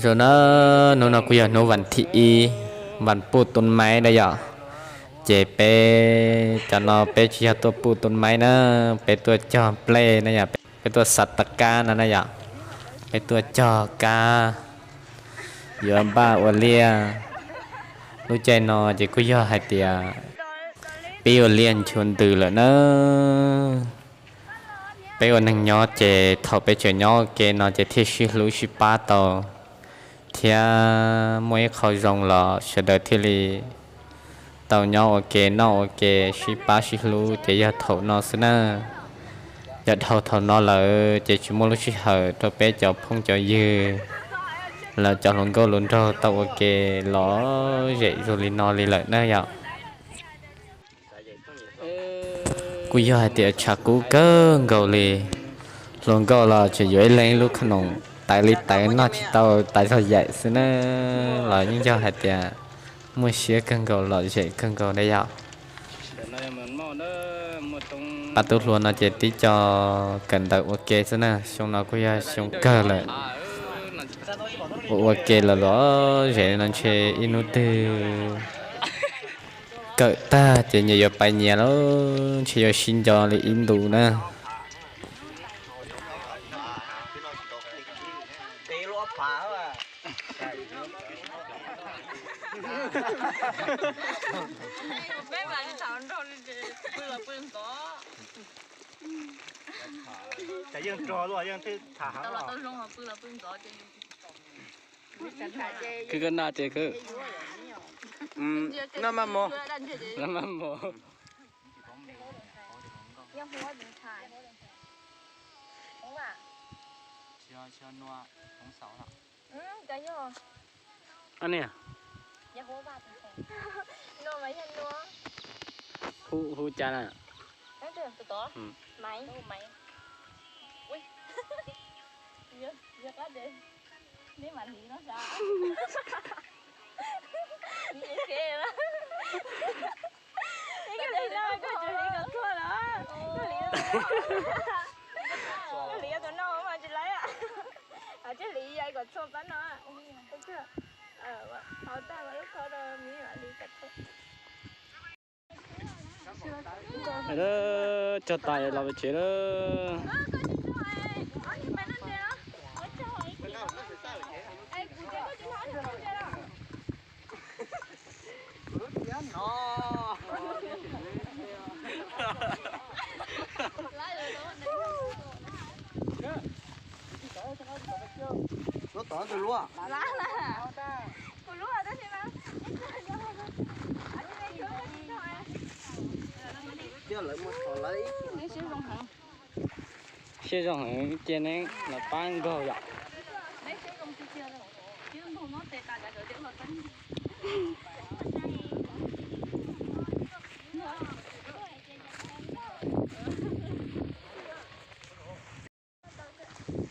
Zoo na, hnub no kuj yog hnub vas thib ib, vas puj tub maib na yom. Ces peb cov no peb tsis yog tuaj puj tub maib na, peb tuaj cog nplej na yom, peb tuaj xa tas kab no na yom, peb tuaj cog kab yuav npaj ua liaj. Lub caij no ces kuj yog hais tias pib ua liaj nchuav ntws lawm na. Peb ua neeg nyob ces thaum peb tseem nyob ua ke no ces thiaj sib hlub sib pab tau, thiab muaj ib qho zoo los sawv daws thiaj li tau nyob ua ke noj ua ke sib pab sib hlub ces yog thaum no xwb na. Yog dhau thaum no lawm ces tsis muaj lub sij hawm rau peb cov phooj cov ywg, lawv cov hluas nkauj hluas nraug tau ua ke lom zem zoo li no li lawm na yom. Kuj yog hais tias tshav kub kawg nkaus li, hluas nkauj los tseem yuav ib leeg ib lub khoom noom tawv li tawv noj tsis tau tawv zog yaim xwb na, los yeej yog hais tias muaj siab kawg nkaus lom zem kawg nkaus na yom. Pab tub hluas no ces tib co kawm ntawv ua ke xwb na, xyoo no kuj yog xyoo kawg lawm. Ua ua ke los lom zem no ntshe ib hnub twg kawm tag ces nyias yuav pais nyias lawm, ntshe yuav sib nco li ib ntus na. Khwv koj noj ces khwv. Noj maj mus. Noj maj mus. Niam, hu cas na? Koj hliv tus no mas tsis laib, hais tias hliv kom txhoov pab no. Hau tag mas lub kho rau miv mam hliv kom txhoov. Cog tas los pem tsev lawm. Lub tod tus luaj. Coj lawv mus thov lawv ib. Siab zoo heev cia neb los pab nkaug yom.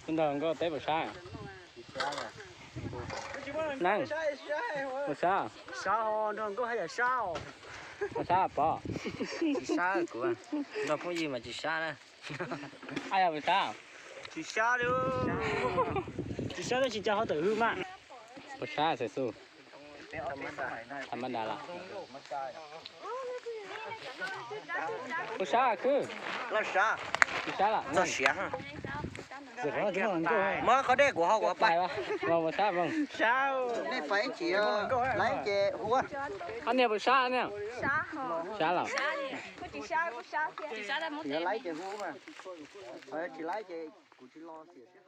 Tus nraug nkauj teb puas sab? Neeb, puas sab? Sab, nraug nkauj haj yam sab. Puas sab pov? Tsis sab kuv, nrog phooj ywg mas tsis sab na. Aj yog puas sab? Tsis sab li. Tsis sab tab sis cas ho tawm hwj mas. Puas sab xav xu? Tham ma da lawm. Puas sab khwb? Loj sab. Puas sab lawm? Txog siav. Muab qhov dej kuv ho kuv pais. Puas sab? Nej pais ib chim, laib ces hu. Ob niag puas sab niag? Sab lawm. Laib ces hu mas. Tsis laib ces kuv tsis lo xwb.